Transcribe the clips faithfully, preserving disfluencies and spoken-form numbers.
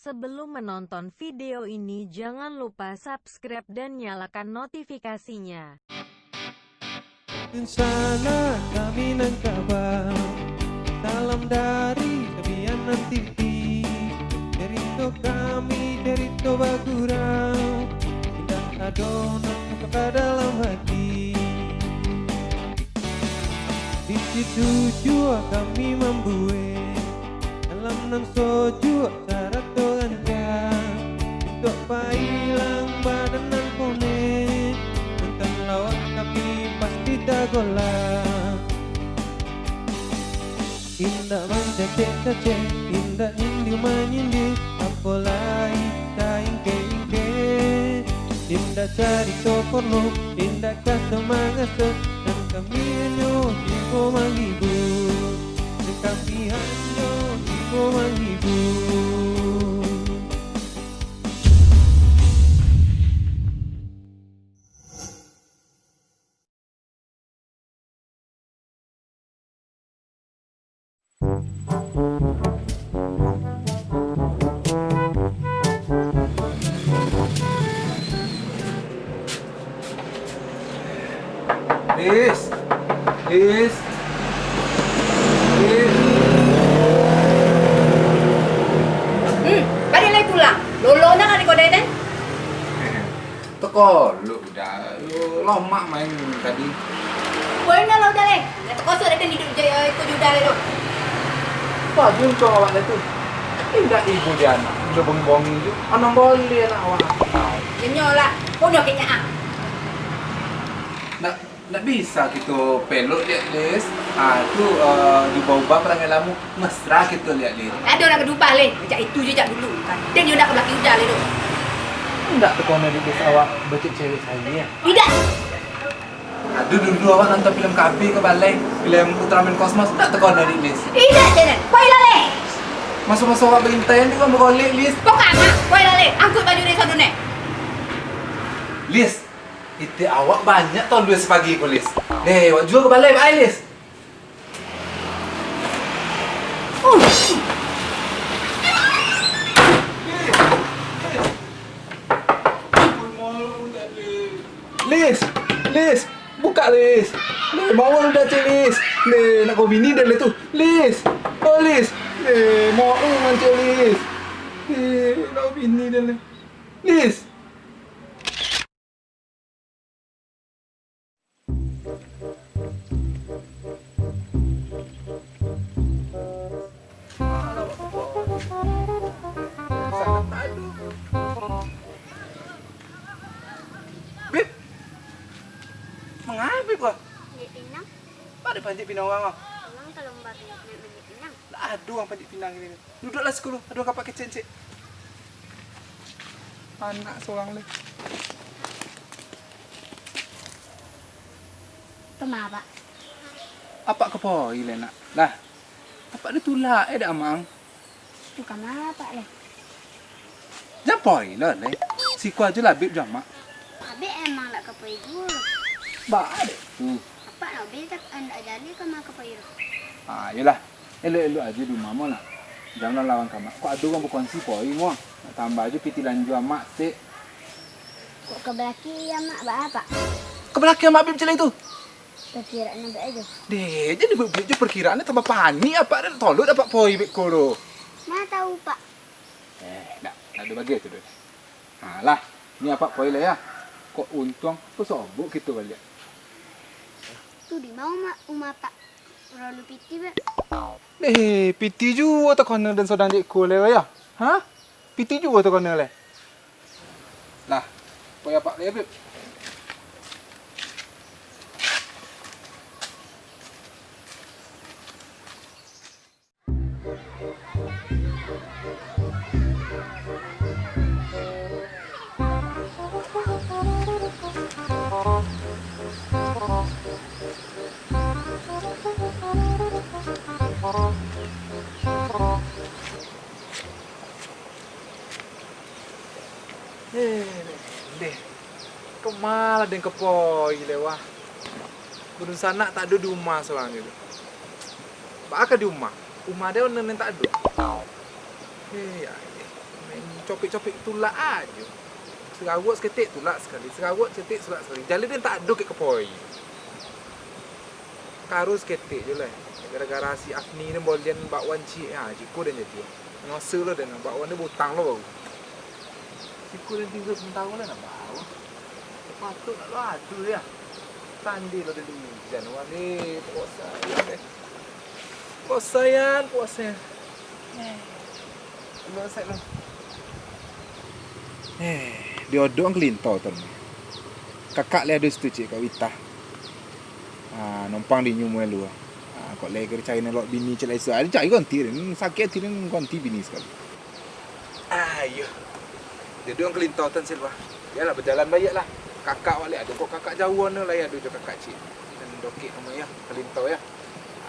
Sebelum menonton video ini, jangan lupa subscribe dan nyalakan notifikasinya. Dunsanak kami nan kaba, salam dari Sabianan T V. Cerito kami, cerito bagurau, indak ado nan ka dalam hati. Di situ jua kami mambuek alam nan sojuak sarato rancak, untuak pailang badan nan ponek, nonton lawak tapi pasti tagolak. Indak mancacek-cacek, indak nyindir-manyindir, apo lai taingkek-ingkek. Indak carito porno, indak kaso-mangaso, nan kami hanyo tibo manghibur, nan kami hanyo tibo manghibur. Lis, Lis, Lis. Hmm, baliak lai pulang. Lolonyo kan di kodai den? Teko lu, Uda. Lu lomak main tadi. Buai nah lah, Uda, leh. Lah takosok dah den iduik je, eh, itu Uda leh tu. Wah, juntuang awak dah tu. Indak ibu dia anak, udah bongi-bongi tu. Anam boleh anak awak. Inyo lah, bodoh kecek ah. Nak Ndak bisa kito pelok liak, Lis. Ah, tu, eh, diubah-ubah parangai lamo. Mesra kito liak, Lis. Ado nak badubah, Lis. Jak itu je jak dulu. Kan den yo ndak ka balaki Uda lai tu. Ndak takono di Lis awak bacewek-cewek sayo. Tidak. Ado dulu awak nonton filem K B ka balai, filem Ultraman Cosmos, ndak takono di Lis. Tidak, tidak. Poi lah, Lis. Maso-maso awak baintaian di rumah golek, Lis. Pokok amat. Poi lah, Lis. Angkut baju dari sadun, eh. Lis. Itik awak banyak tau, Lis, pagi ko, Lis. Deh, awak jua ka balai, bae, Lis. Lis, Lis, bukak, Lis. Lis, bawa udah, Cik, Lis. Lis, nak kau bini dah, Lis, tu. Lis, oh, Lis. Lis, mau, Cik, Lis. Lis, nak kau bini dah, Lis. Lis. Beb, manga, Beb, ko? Panjek pinang. Pada panjek pinang urang, ko? Urang ka lomba panjek pinang. Lah, ado urang panjek pinang kini. Duduaklah siko lu, ado kapak kecek-kecek. Anak surang lai. Kama, Pak? Apak ka poi lai, Nak. Lah, apak ditulak, eh, dek Amang. Tu kama, Pak, lai? Jan poi lo, lai. Siko ajo lah Abib jo Amak. Abib emang nak ka poi juo. Baa dek tu. Apak nak Abib tak, ndak jaleh kama ka poi tu. Ah, iyolah. Elok-elok ajo di rumah mo, Nak. Janlah lawan ka Amak. Kok ado urang bakongsi poi mo. Nak tambah ajo pitih lanjo Amak, sek. Kok ka balaki Amak baa, Pak? Ka balaki Amak Abib cak lai tu. Parkiraan Abib ajo. Deh, jan dibuek-buek jo parkiraan, tambah panik apak, dak tolok apak poi beko tu. Ma tahu, Pak. Eh, dak, dak ado bagai tu doh. Ha lah, ni apak poi lah ya. Kok untuang, pasobok kito baliak. Tu di ma umah, umah Pak Rolu Piti, Beb? Deh, piti juo takana den sodang dek ko lewat ya. Ha? Piti juo takana lai. Lah, poi apak lai, Beb. Eh, deh. Kama lah den ka poi lai wah. Badunsanak tak ado di umah surang tu. Baa ka di umah? Umah den nan tak ado. Eh, ya, eh. Main Copik-copik tulak ajo. Sarawok saketek tulak sakali, sarawok saketek tulak sakali. Jaleh den tak ado kek kapoi. Karus ketek je lah. Gara-gara si Afni ni bolian bakwan ciek, ha, ciko den jadi. Masa lo den, bakwan ni butang lo baru. Ciko den tingga samantaro lah nak bawa. Patut nak lo adu ya. Tandi lo den ujan wan ni, puasa ya deh. Puasa ya, puasa. Eh. Lo sek lo. Eh, diodok ang kelinto tu. Kakak lai ado situ, cik, Kak Wita. Ah, numpang di inyo muai lu. Ah, kok lai kiro cari nalok bini cek lai suah. Cari ganti den. Sakik ati den ganti bini sakali. Ah, iyo. Jadi ang kelinto tan silwa. Bialah bajalan baiak lah. Kakak wak lai ado kok kakak jauah no lai ado jo kakak cik. Dan dokek namo ya, kelinto ya.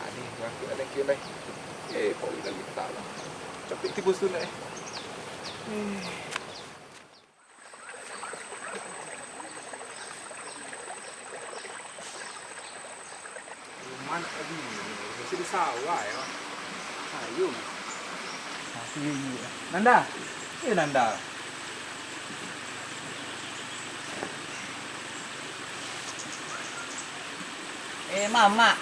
Ah, ni, bangkit lah, thank you, lai. Eh, kok udah minta lah. Capek tibo tu nak eh. Eh. Rumah nak tadi, masih di sawah ya. Ayo, Mas. Masih. Nanda. Eh, Nanda. Eh, Mamak.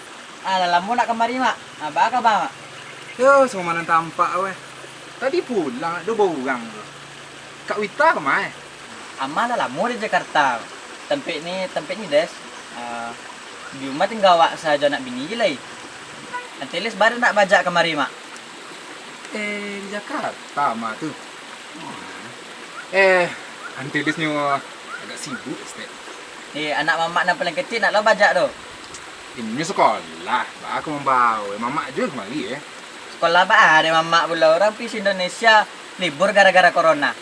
Alah lamo nak kamari, Mak. Apa kaba, Mak? Yo, samo nan tampak weh. Tadi pulang, ado baurang tu. Kak Wita kama eh? Ama lah lamo di Jakarta. Tampek ni, tampek ni, Des. Ah, di rumah tingga awak sajo anak bini je lai. Antilis baru nak bajak kamari, Mak. Eh, di Jakarta ama tu. Eh, Antilis nyo agak sibuk, Stek. Eh, anak mamak nan paling kecik nak lo bajak tu. Inyo sekolah, baa ka mambawa mamak jo kamari eh. Sekolah baa dek mamak pulo, urang pi se-Indonesia libur gara-gara corona.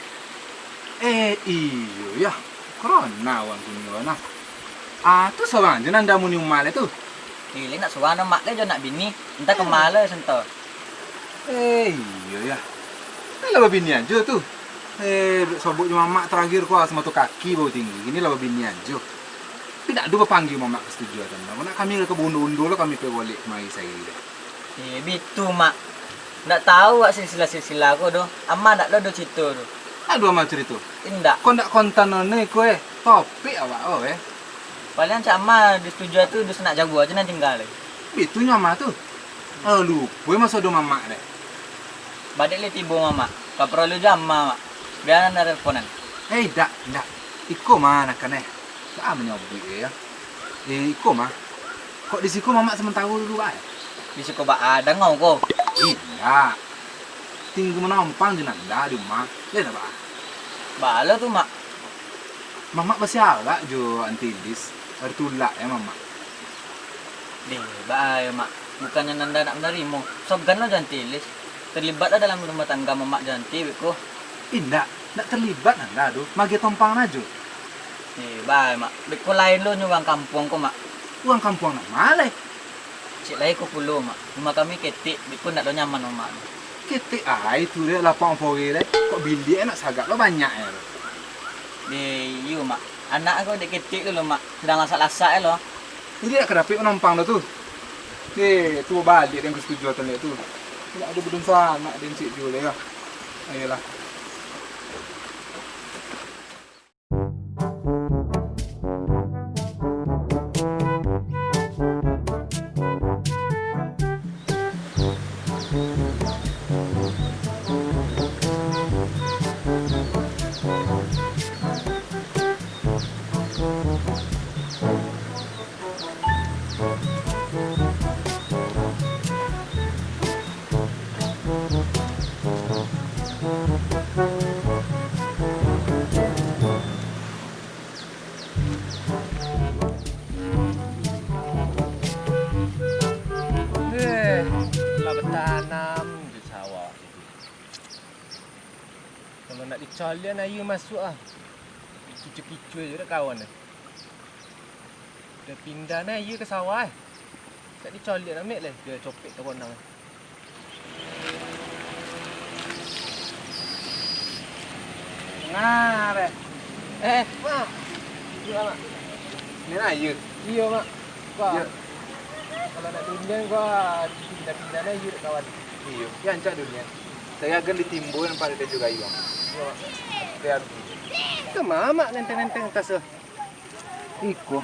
Eh, iyo yah, corona wan kini wan ah. Ah, tu surang jo nan damu ni umah lai tu. Ih, lai nak surang no mak lai jo anak bini, entah kama lai sento. Eh, iyo yah. Kan lah babini ajo tu. Eh, duduak sobok jo mamak tarakhir ko samato kaki baru tinggi. Kini lah babini ajo. Tapi dak ado bapanggia mamak ka studio tu. Nak kami ka baundo-undo lo kami pai bolek kamari sahari deh. Eh, bitu, Mak. Ndak tahu wak silsilah-silsilah ko doh. Ama ndak lo do cerito tu. Ado ama cerito? Indak. Ko ndak kontan one ko eh. Topik awak oh eh. Paliang cak ama di studio tu duo sanak jauah ajo nan tingga lai. Bitu nyo ama tu. Ah, lupo eh maso ado mamak deh. Badek lai tibo mamak. Ka paralu jo ama, Mak. Bia nan teleponan. Eh, indak, indak. Iko mah nakan eh. Baa manyabuik eh, yo. Eh, iko mah. Kok di siko mamak samantaro dulu baa eh? Di siko baa, dangau ko. Indak. Tingga manampang jo Nanda di umah. Lai ndak baa. Baa lo tu, Mak? Mamak basiarak jo Antilis. Ari tulak eh mamak. Deh, baa eh, Mak. Bukannyo Nanda nak manarimo. Sogan lo jo Antilis. Talibat lah dalam rumah tangga mamak jo Anti, beko. Indak, ndak talibat Nanda tu. Magiah tompang ajo. Eh, baa eh, Mak. Beko lain lo nyo urang kampuang ko, Mak. Urang kampuang nan ma lai? Cek lai ko pulo, Mak. Rumah kami ketek, beko ndak lo nyaman mamak tu. Ketek ai tu dek lapang pore dek. Kok biliak eh nak sagak lo banyak eh. Deh, iyo, Mak. Anak ko dek ketek tu lo, Mak. Sadang lasak-lasak eh lo. Jadi nak ka dapek manompang dah tu. Deh, tu baliak den ka studio tu liak tu. Nak ado badunsanak den cek juo lai lah. Ayolah. Eh, lah batanam di sawah. Kalau nak dicalian aia masuak ah. Kicu-kicu aja dak kawan ah. Dah pindah nah aia ka sawah eh. Dak dicalian amek leh, dah copek ka bonang. Nah, deh. Eh, Mak. Iyo, Mak. Ni nah aia. Iyo, Mak. Wah. Iyo. Kalau nak dunian gua pindah-pindah nah aia dak kawan. Iyo, ya ancak dunian. Saya agan ditimbun pada dan juga ayuang. Ka mamak nenteng-nenteng tas tu. Iko.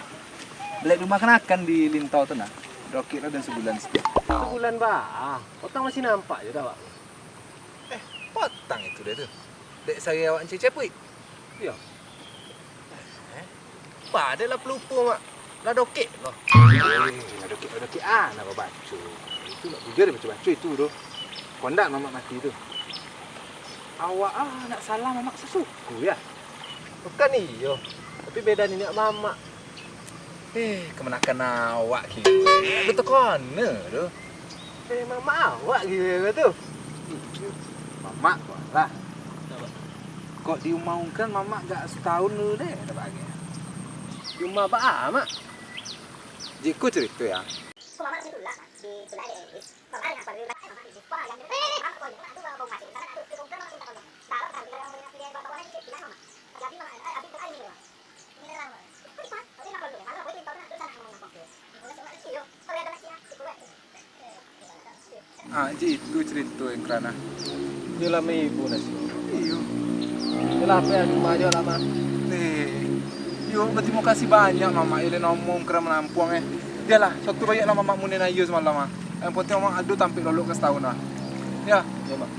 Baliak dimakan-akan di Lintau tu nah. Dokek lah dan sabulan situ. Sabulan baa? Potang masih nampak jo dah, Wak. Eh, potang itu dah tu. Dek sari awak cecep, wik. Iyo. Eh, padek lah pelupo, Mak. Lah dokek lo. Eh, lah dokek, lah dokek. Ah, nak babaco. Itu nak bujur baco-baco itu tu. Kondak mamak mati tu. Awak ah, nak salah mamak sasuku, ya? Bukan iyo. Tapi beda niniak mamak. Eh, kamanakan awak kini. Aduh, tekona tu. Eh, mamak awak gila tu. Mamak tu lah. Kok diumahkan mamak gak setahun dulu deh, ada bahagia. Diumah baa, Mak? Jiko cerita ya. Ah, ji itu cerita yang kerana. Iyo lah, ibu nasi. Iyo. Iyolah, apa yang cuma aja lah, mah. Nih, yo, berterima kasih banyak, Mamak, yo, lah ngomong kerana menampung, eh. Biarlah, suatu banyak lah Mamak munin ayo semalam, ah. Yang penting Mamak ado tampik lolok ke setahun, ah. Ya. Ya, Mak.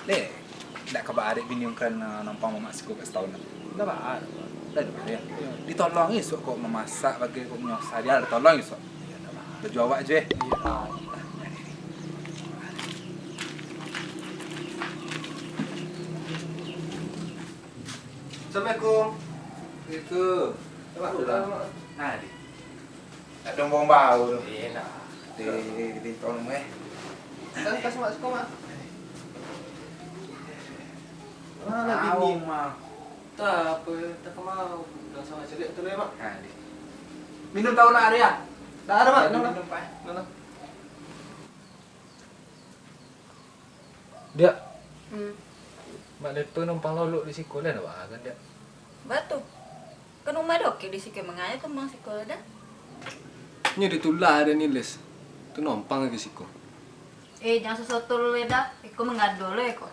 Dek, ndak ka ba-arek bini ungkan, eh, nampang mamak siko ka satahun lah. Ndak ba-arek. Dah, dah, dah. Ditolong isuak kok mamasak, bagai kok manyosah, dia ditolong isuak. Baju awak je. Assalamualaikum. Waalaikumsalam. Nah, di. Tak ada bau-bau tu. Iya, nak. Di, di, di tong, eh. Kan kasih masuk, Mak. Mana bini? Mak. Tak apa, tak mau. Dah sama celiak tu lah, Mak. Nah, di. Minum tahu nak, Arya? Tak ada, Mak. Minum, Pak. Minum. Diak. Hmm. Mak Leto numpang lolok di siko, lah nak baa kan, Diak? Batu. Kan rumah dokek di siko, mangayo tu mang siko dah. Nyo ditulah ado Nilis. Tu numpang ka siko. Eh, jangan sosoto lu dah. Iko mangado lo iko.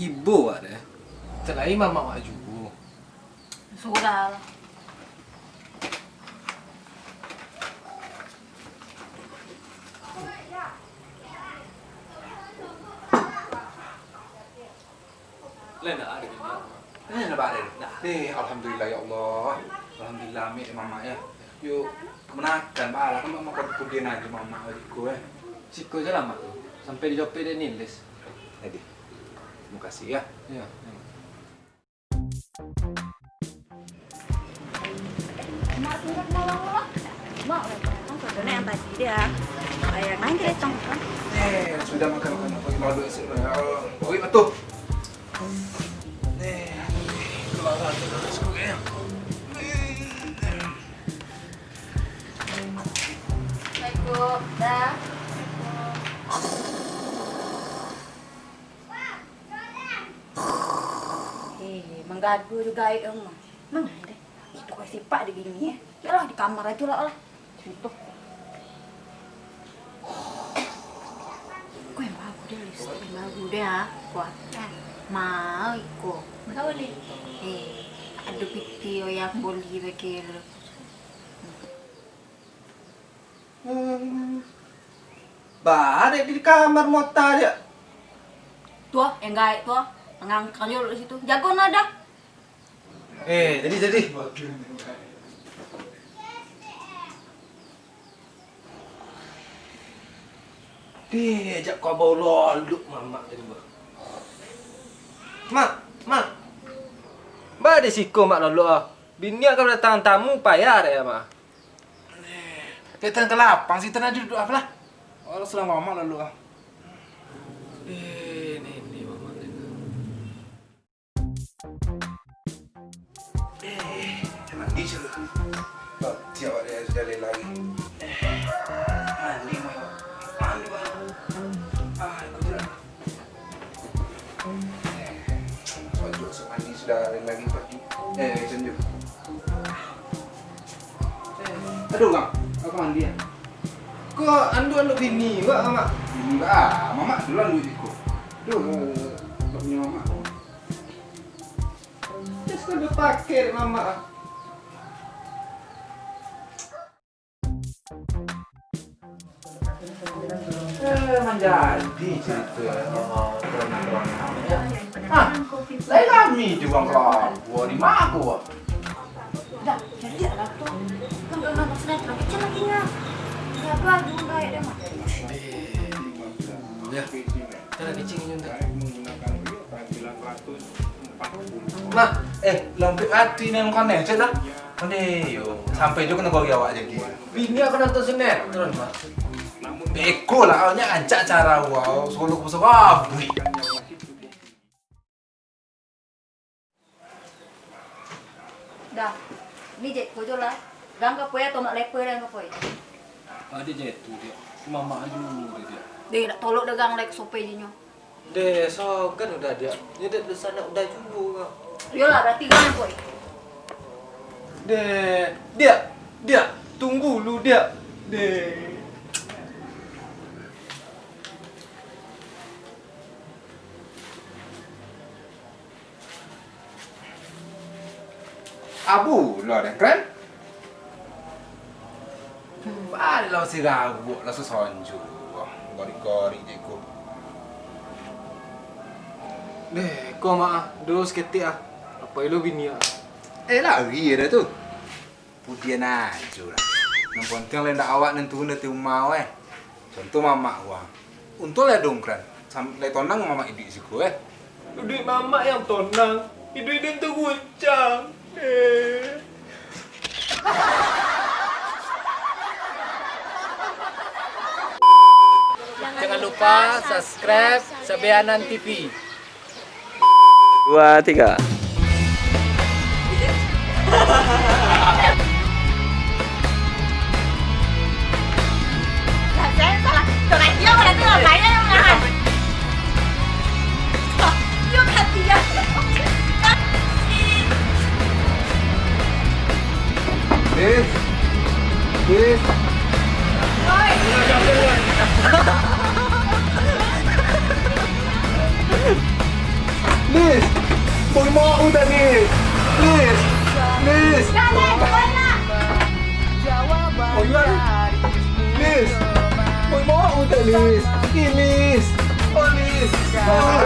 Ibo wak deh. Talain mamak wak juo. Sudah lah. Lai ndak ado bini. Eh, ndak ado. Ndak. Eh, alhamdulillah, ya Allah. Alhamdulillah, amik dek mamak, ya. Yo, kamanakan, baa lah, kan mamak ka kudin ajo mamak beko, eh. Siko je lah, Mak, tu. Sampai dijopek dek Nilis. Jadi, terima kasih, ya. Iya, iya. Mak, sudah nolong lo. Mak, kan sudah yang tadi dia. Ayah kan dia tong. Eh, sudah makan, makan. Pergi malu esok. Oh, pergi betul. Nih, keluar tu terus kau, ya. Assalamualaikum. Dah. Eh, manggaduah jo gaek ang mah. Mangai deh. Itu kok sipak di bini, eh. Yalah, di kamar ajo lah, lah. Situ. Kok yang bagus deh, lipstick yang bagus deh, ah. Kuat. Mau iko. Kau boleh. Eh, ado piti yang boli bagi lu. Hmm. Baa dek di kamar mota je. Tuh, yang gaek tuh, ngangkang jo di situ. Jago nada. Eh, jadi, jadi. Diajak kau bau lolok mamak tadi, bah. Mak, mak. Baa di siko mak lolok ah. Bini ka datangan tamu payah dek ya, mak. Kita ke lapang, situ aja duduk apalah. Orang sedang lama lalu ah. Eh, ini, ini mama tengah. Eh, mandi dulu. Oh, siap, dia sudah lelai. Eh, mandi, mandi, mandi, mandi. Ah, aku tidak. Pojok sok mandi sudah lagi pagi. Eh, Sanju. Eh, aduh, Bang. Apa mandi, ah? Kok anduak-anduak bini, Bang, Mamak? Bini, Bang. Ah, Mamak dulu anduak iko. Duh, eh, Bang, punya Mamak. Terus kau udah pakai, Mamak, ah. Eh, manjadi carito, eh, corona-corona, yo. Ah, lai lami juo urang kalua di mako, ah. Dah, jadi lah tu. Kan kalau nak sinetron, kecil lagi nya. Sabar, tunggu baik dah, Mak. Eh, yo. Cara kecil ni, Mak. Nah, eh, lompek mati ni, kau ni, cek dah. Ondeh, yo, sampai juo ka nagari awak jadi. Bini aku nonton sinetron, Mak. Beko lah, awaknyo rancak cara awak, solo ku sarabuik. Dah, ni jek ko jo lah. Gang ka poi atau nak lepe dah ka poi? Ado je tu, Diak. Mamak aju, Diak. Deh, nak tolok dagang lai ka sope jinyo. Deh, sagan udah, Diak. Nyo dek dunsanak udah juo, Kak. Iyolah, berarti kan, Boy. Deh, Diak, Diak, tunggu lu, Diak. Deh. Abu lo deh, keren. Baliau si rabuak lah sasonjo. Gorik-gorik je ko. Deh, ko mak ah, dulu saketek ah. Apo ilo bini ah. Eh, lari dah tu. Pudian ajo lah. Nan penting lai ndak awak nan turun dari rumah, weh. Contoh mamak wang. Untung lai dongkran. Sam-, lai tonang mamak iduik siko, eh. Iduik mamak yang tonang, iduik den tu guncang. Eh. Jangan lupa subscribe Sabeanan T V. Dua, tiga. Lah, saya salah. Salah dia, berarti lah saya yang menahan. Dia ganti dia. Lis. Lis. Lis. Boy mau udah, Lis. Lis. Lis. Dah, dah, dah, dah. Oh, iya, Lis. Lis. Boy mau udah, Lis. Ih, Lis. Oh, Lis. Oh.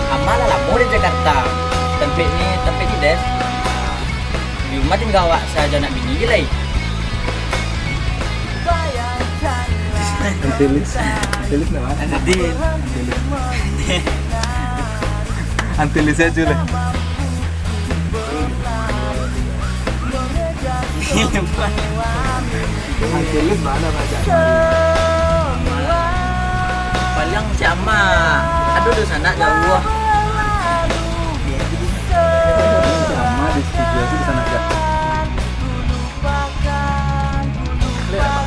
Ama lah lamo di Jakarta. Tampek ni, tampek ni, Des. Di rumah tingga awak sajo anak bini je lai. Antilis, antilis nama? Antilis. Antilis. Antilis aja lah. Antilis mana baca? Paling sama. Aduh, dosa nak jauh. Sama di studio tu sana aja.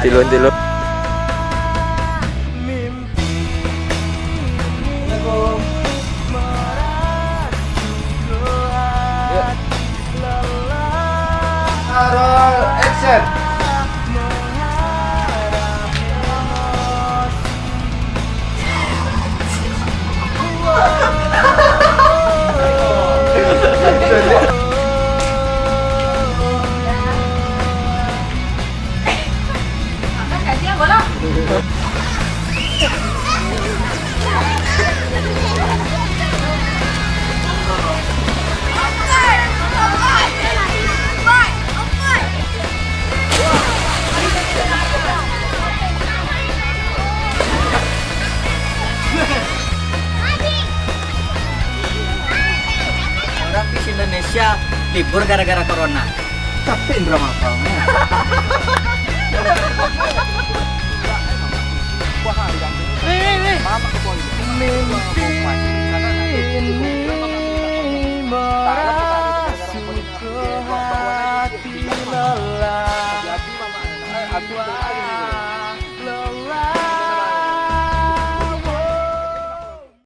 Tilun, tilun. Assalamualaikum. Ya. Roll action. Urang di Indonesia libur gara-gara corona. Capek Indra Mafalnya.